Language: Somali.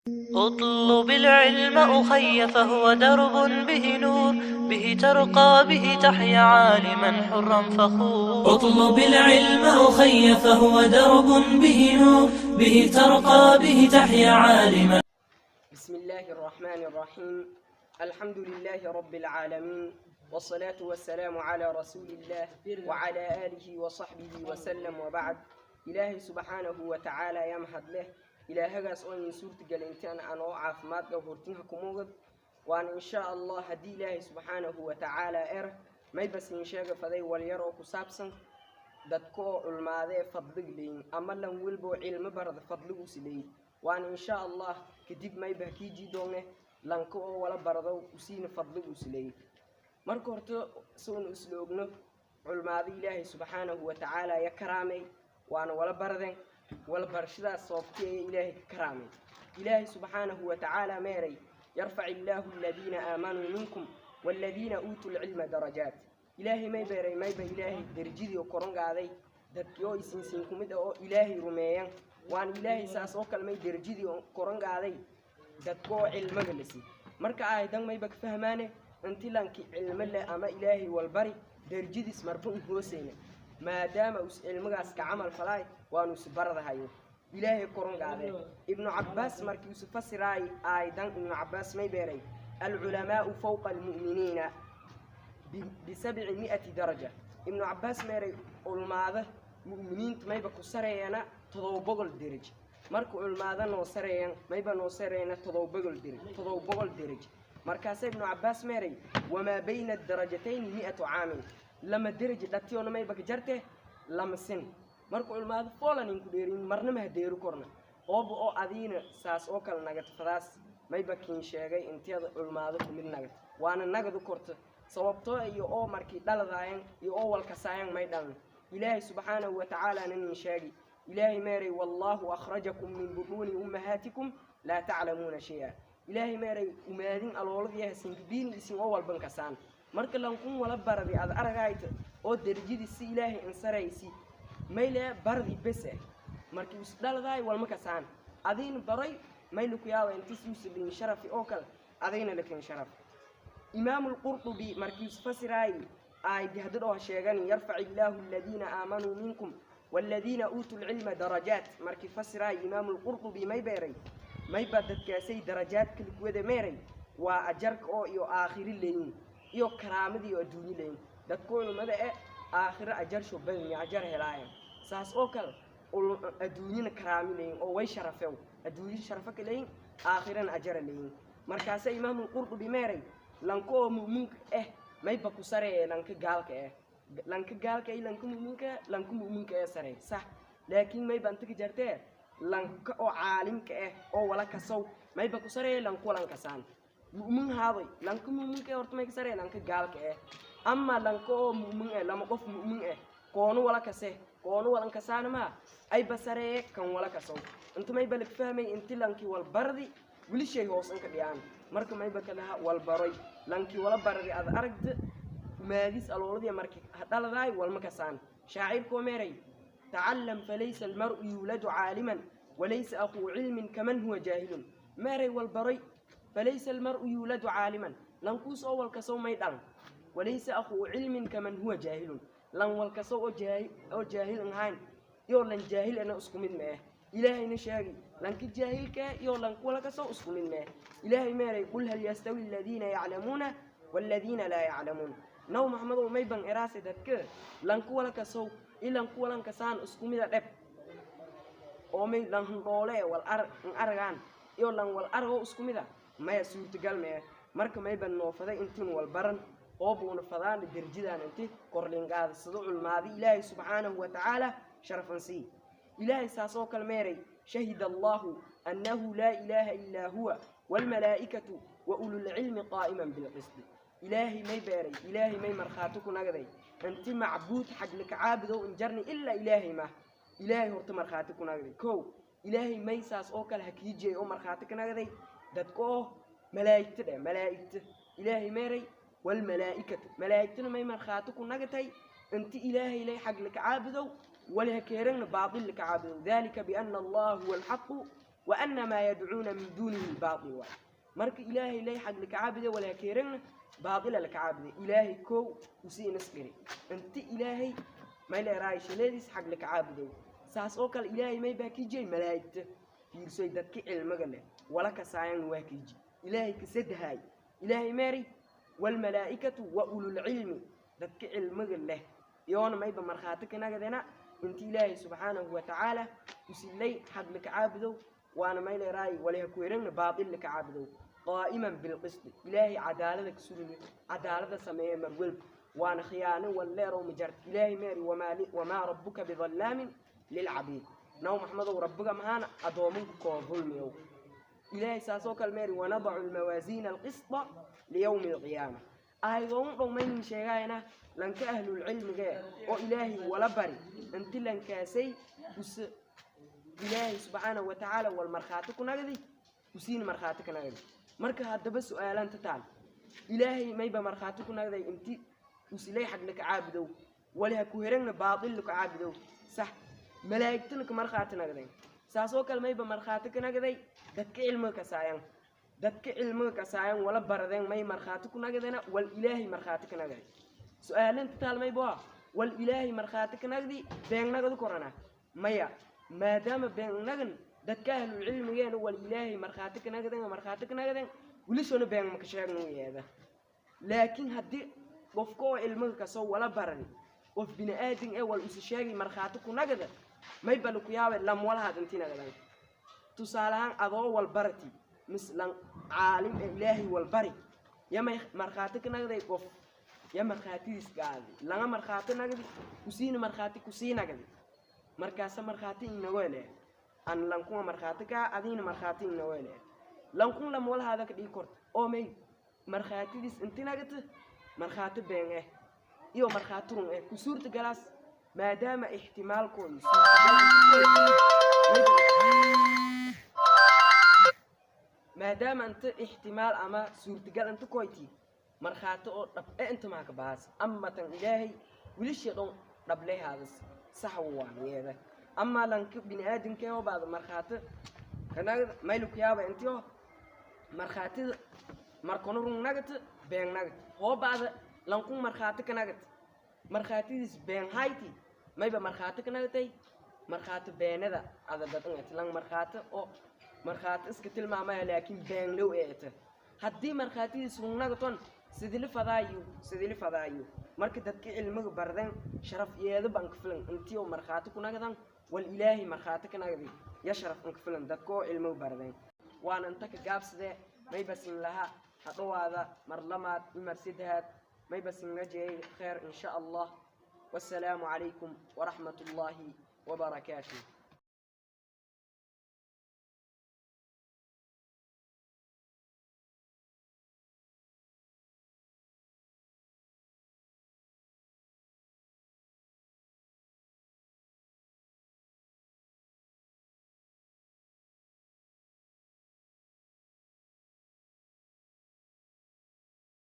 اطلب العلم أخي فهو درب به نور، به ترقى، به تحيا عالما حرا فخور. اطلب العلم أخي فهو درب به نور، به ترقى، به تحيا عالما. بسم الله الرحمن الرحيم، الحمد لله رب العالمين، والصلاة والسلام على رسول الله وعلى آله وصحبه وسلم، وبعد. إلهي سبحانه وتعالى yaa mahad leh, ilaahagaas oo idin suurtagelay intaan anoo caafimaad qab hortinha kumuugad waana insha Allah. Haddii Ilaahay subxaanahu wa tacaala er maybas in sheega faday walyar oo ku saabsan dadka oo culmaadee fadlig leyin ama lan welboo cilmo barada fadliguusi leeyi. Waana insha Allah kadib mayba hakiijii doone lanka oo wala barado usiina fadliguusi leeyi. Marka horta soonu isla ogno, culmaado Ilaahay subxaanahu wa tacaala ya karaamay, waana wala baradeen. Wala barashadaas sababtay ee Ilaahay ka karaamay. Ilaahay subxaanahu wa tacaala meeray: "Yarfac illaahu aladiina aamanuu minkum waaladiina uutuu lcilma darajaat." Ilaahay may beeray, mayba Ilaahay derjadii oo koron qaaday dadkii oo isinsiin ku mid ah oo Ilaahay rumeeyan. Waana Ilaahay saas oo kale may derjadii oo koron qaaday dadka oo cilmaga la sii. Marka aayadan mayba ka fahmaane inti lanki cilmo leh ama Ilaahay walbari derjadiis marba un hooseyna, maadaama us cilmigaas ka camal falaay waanu is baradahayo Ilaahay koron qaadee. Ibnu Cabbaas markii usu fasiraay aayadan, Ibnu Cabbaas may beeray: "Alculamaau fawqa almu'miniina bi700 daraja." Ibnu Cabbaas meeray culmaada mu'miniinta mayba ku sareeyana 700 deraj. Marka culmaada noo sareeyan, mayba noo sareeyana 700 deraj, 700 deraj. Markaasa Ibnu Cabbaas meeray: "Wamaa bayna adarajatayni 100 caamin." Lama deraj dhatiyoona mayba ka jarte 2 sin. Marka culmaada foolan ku dheerin, marna ma hadeeri korna ooba oo adiina saas oo kale nagatfadaas. Mayba kiin sheegay inteeda culmaado ku mid nagad waana nagadu korta, sababtoo iyo oo markii dhaladaayan iyo oo walkasaayan may dhalan. Ilaahay subxaanahu wa tacaala nanin sheegi. Ilaahay meeray: "Wallaahu akhrajakum min butuuni ummahaatikum laa taclamuuna shay-a." Ilaahay meeray umaadin alooladiyaha sinkibiini isin oo walban kasaan. Marka lankun wala baradi ad aragayta oo derajadii si Ilaahay insaraysi mayle bardi bes eh. Markii us dhaladaay walma kasaan, adiina baray maylu ku yaaba intis usalin sharafi oo kale adayna lakin sharaf. Imaamu Lqurdubi markii us fasiraay aayadi hadda oo sheegan "yarfac illaahu aladiina aamanuu minkum waaladiina uutuu lcilma darajaat", markii fasiraay Imaamu Lqurdubi may beeray, mayba dadkaasay darajaadka lakuwada meeray waa ajarka oo iyo aakhiri leyin iyo karaamadii iyo adduunyo leyin. Dadka culimmada e aakhiro ajarsho badanya ajar helaayan, saas oo kale adduunyana karaami leyin oo way sharafew, adduunyo sharafo ka leyin, aakhirana ajara leyin. Markaasa Imaamu Qurdubi meeray lanka oo mu'minka eh mayba ku sareeye lanka gaalka eh, lanka gaalka iyo lanka mu'minka, lanka mu'minka ee sarey sax, laakiin mayba inta ka jartee lanka oo caalimka eh oo wala kasow mayba ku sareeye lanku walan kasaan. Mu'min haadoy, lanka mu'minka eh horta may ka sareeye lanka gaalka eh. Ama lanka oo mu'min eh, lama qof mu'min eh, koonu wala kase, koonu walan kasaana maa ayba sareeye kan wala kasow. Inta mayba laga fahmay inti lankii walbardi weli shay hoos inka dhiyaan. Marka mayba kalaha walbaroy lankii wala baradi ad aragta umaadis alooladii markii hadhaladaay walma kasaan. Shaacirkoo meeray: "Tacalam falaysa almar'u yuuladu caaliman walaysa akhuu cilmin kaman huwa jaahilun." Meeray walbaroy: "Falaysa almar'u yuuladu caaliman", lankuus oo walkasow may dhalan. "Walaysa akhuu cilmin kaman huwa jaahilun", lan walkasow oo jaahil ahayn iyo lan jaahil ana isku mid ma eh. Ilaahayna sheegay lanka jaahilka iyo lanka walkasow isku mid ma eh. Ilaahay meeray: "Qul hal yastawi aladiina yaclamuuna waaladiina laa yaclamuun." Naw Maxamedow may ban eraase dadka lanka walkasow ilanku walankasaan isku mida dheb oo may lan handhoole wal ar aragaan iyo lan wal aragoo isku mida maya, suurtagal mee. Marka mayban noofaday intiin wal baran oo buuna fadaan derjidaan inti korlinqaadasado culmaadi Ilaahay subxaanahu wa tacaala sharafan sii. Ilaahay saas oo kale meeray: "Shahida Allahu annahu laa ilaaha illaa huwa waalmalaa'ikatu wa ululcilmi qaa'iman bilqisdi." Ilaahay may beeray, Ilaahay may markhaati ku nagday inti macbuud xag laka caabudow injarni ilaa Ilaahay mah. Ilaahay horta markhaati ku nagday kow. Ilaahay may saas oo kale hakiijiyay oo markhaati ka nagday dadka oo malaa'igta dheh, malaa'igta. Ilaahay meeray: "Waalmalaa'ikatu", malaa'igtana may markhaati ku nagatay inti Ilaahay lay xag laka caabudow wali hakeerangna baatil laka caabudow. Dalika biana Allaha huwa alxaqu. Wa anna maa yadcuuna min duunihi albaatil waay. Marka Ilaahay lay xag laka caabude, walaakeeragna baatila laka caabude. Ilaahay kow usii inas dhiri inti Ilaahay may leeraay shaleediis xag laka caabudow. Saas oo kale Ilaahay may baa kijiyey malaa'igta. Fiirsoy, dadka cilmiga leh wala kasaayan waa kiji Ilaahay kasadahay. Ilaahay meeri waalmalaa'ikatu wa ululcilmi, dadka cilmiga leh iyoona mayba markhaati kanagadena inti Ilaahay subxaanahu wa tacaala usilay xag laka caabudow, waana may leeraay waliha kuweragna baatil laka caabudow. Qaa'iman bilqisti, Ilaahay cadaalada ka surumi, cadaalada sameeye marwelba, waana khiyaano walleerow majarta. Ilaahay meeri wamaa rabbuka bidallaamin lilcabiid. Naw Maxmedow, rabbiga mahaana addoomanku koo dulmiyow. Ilaahay saasoo kale meeri wanadacu almawaasiina alqisda liyawmi alqiyaama. Aayadoon dhow maynin sheegayana lanka ahlulcilmigee oo Ilaahay wala bari inti lankaasay us Ilaahay subxaanahu wa tacaala wal markhaati ku nagdi, usiin markhaati ka nagdi. Marka haddaba su-aalanta taal: Ilaahay mayba markhaati ku nagday inti usilay xag laka caabudow, waliha ku heragna baatil laka caabudow, sax? Malaa'igtana ka markhaati nagday. Saasoo kale mayba markhaati ka nagday dadka cilmiga kasaayan. Dadka cilmiga kasaayan wala baradeen may markhaati ku nagadena wal Ilaahay markhaati ka nagday. Su-aalinta taal mayba waa: wal Ilaahay markhaati ka nagdi been nagadu korana maya? Maadaama been nagan dadka ahlulcilmigeena wal Ilaahay markhaati ka nagden, markhaati ka nagden, welishona been maka sheegno yeeda. Laakiin haddii qofka oo cilmiga kasoo wala barani qof bini aadin ee wal usi sheegay markhaati ku nagada, may bal ku yaabe lam walahaad intii nagadan. Tusaale ahaan, adoo wal barati mislan caalim ee Ilaahay wal bari yamay markhaati ka nagday, qof ya markhaatidiis gaadi laga markhaati nagdi, kusiina markhaati kusii nagdi, markaasa markhaati inago ele an lankuma markhaati kaa adiina markhaati inago ele lankun lam walahaada ka dhigi korta oo may markhaatidiis inti nagata markhaati been eh iyo markhaati run eh ku suurta galaas, maadaama ixtimaalkoodu suurtagal, maadaama inta ixtimaal ama suurtagal inta koyti markhaati oo dhab e inta maa ka bahaas. Ama tan Ilaahay wiilashii dhan dhablehaadas sax waaniyeeda. Ama lanka bini aadamkee oo baada markhaati kanaga maylu ku yaaba intiyo markhaatida markona run nagata been nagata hoo baada lankun markhaati ka nagata markhaatidiis been hayti, mayba markhaati ka nagatay markhaati beenada ada dadan lan markhaati oo markhaati iska tilmaamaya laakiin beenlow ee ita. Haddii markhaatidiis run nagaton sidili fadaayo, sidili fadaayo. Marka dadka cilmiga barden sharaf yeedo baan ka filan intii oo markhaati ku nagadan wal Ilaahay markhaati ka nagadi ya sharaf an ka filan dadka oo cilmiga barden. Waana inta ka gaabsadee. May basin laha ha dhowaada mar lamaad imar saddexaad. May basin rajeeyay kheer insha Allah. Wassalaamu calaykum waraxmat ullaahi wabarakaatuh.